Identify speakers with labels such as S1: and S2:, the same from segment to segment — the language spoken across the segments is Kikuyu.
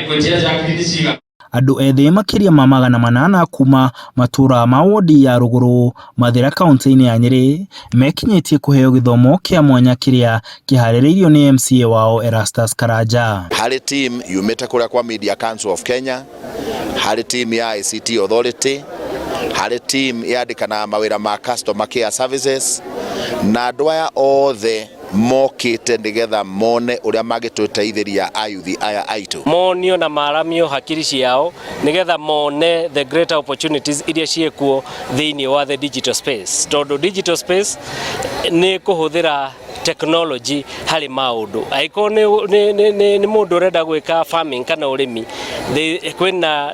S1: Ngwĩtia Jacqueline ciga.
S2: Andũ ethĩ makĩria ma 800 kuma matũra ma wodi ya Rũgũrũ Mathĩra kauntĩ-inĩ ya Nyĩrĩ mekinyĩtie kũheo gĩthomo kĩa mwanya kĩrĩa kĩharĩrĩirio nĩ MCA wao Erastus Karanja.
S3: Harĩ team yumĩte kũrĩa kwa Media Council of Kenya, harĩ team ya ICT Authority, harĩ team yandĩkanaga mawĩra ma customer care services, na andũ aya othe mokĩte nĩgetha mone ũrĩa mangĩtũteithĩria ayuthi aya aitũ.
S4: Monio na maramio hakiri ciao nigetha mone the greater opportunities iria ciĩkuo thĩinĩ wa the digital space, tondũ digital space nĩ kũhũthĩra technology harĩ maũndũ. Angĩkorwo nĩ mũndũ ũrenda gwĩka farming kana ũrĩmi, kwĩna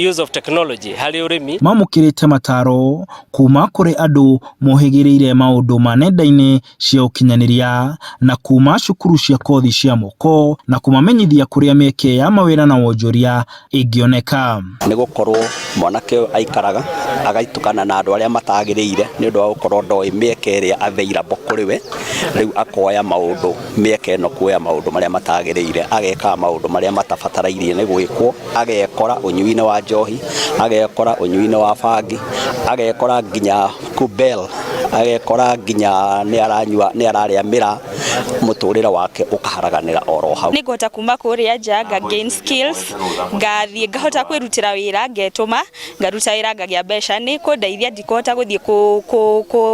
S4: use of technology harĩ ũrĩmi.
S2: Mamũkĩrĩte mataro kuma kũrĩ andũ mohĩgĩrĩire maũndũ ma nenda-inĩ cia ũkinyanĩria na kuma cukuru cia kothi cia moko na kũmamenyithia kũrĩa mĩeke ya mawĩra na wonjoria ĩngĩoneka.
S5: Nĩ gũkorwo mwanake ũyũ aikaraga agaitukana na andũ arĩa matagĩrĩire nĩ ũndũ wa gũkorwo ndoĩ mĩeke ĩrĩa available kũrĩ we. Rĩu akoya maũndũ mĩeke ĩno kuoya maũndũ marĩa matagĩrĩire, agekaga maũndũ marĩa matabatarairie nĩ gwĩkwo, agekora ũnyui-inĩ wa njohi, agekora ũnyui-inĩ wa bangi, agekora nginya kubel, agekora nginya nĩ aranyua, nĩ ararĩa mĩraa, mũtũrĩre wake ũkaharaganĩra oro hau.
S6: Nĩ ngũhota kuma kũrĩa nja nga gain skills, ngathiĩ ngahota kwĩrutĩra wĩra, ngetũma ngaruta wĩra ngagĩa mbeca, nĩ kũndeithia ndikũhota gũthiĩ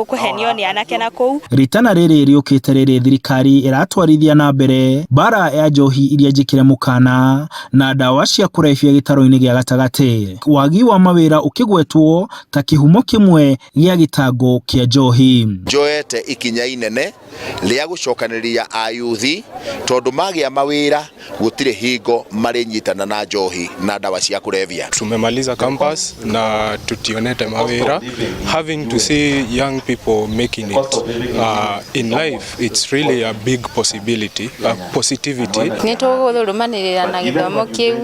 S6: kũhenio nĩ anake na kũu.
S2: Ritana rĩrĩ rĩũkĩte rĩrĩ thirikari ĩratwarithia na mbere mbara ya njohi iria njĩkĩre mũkana na ndawa cia kũrebia gĩtaro-inĩ gĩa gatagatĩ, wagi wa mawĩra ũkĩgwetwo ta kĩhumo kĩmwe gĩa gĩtango kĩa njohi.
S3: Njoete ikinya inene rĩa gũcokanĩrĩria ayuthi tondũ magĩa mawĩra gũtirĩ hingo marĩnyitana na njohi na ndawa cia kũrebia.
S7: Tumemaliza campus na tutionete mawira. Having to see young people making it in life, it's really a big possibility, a positivity.
S8: Nĩ tũkũrũmanĩrĩra na gĩthomo kĩu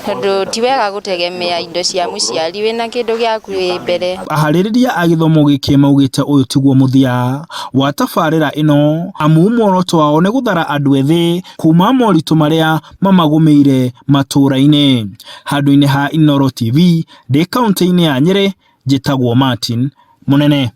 S8: tondũ ti wega gũtegemea indo cia mũciari, wĩna kĩndũ gĩaku wĩ mbere.
S2: Aharĩrĩria a gĩthomo gĩkĩ maugĩte ũyũ tiguo mũthia wa tabarĩra ĩno, amu muoroto wao nĩ gũthara andũ ethĩ kuma moritũ marĩa mamagũmĩire matũra-inĩ. Handũ-inĩ ha Inooro TV ndĩ kaũntĩ-inĩ ya Nyĩrĩ, njĩtagwo Martin Mũnene.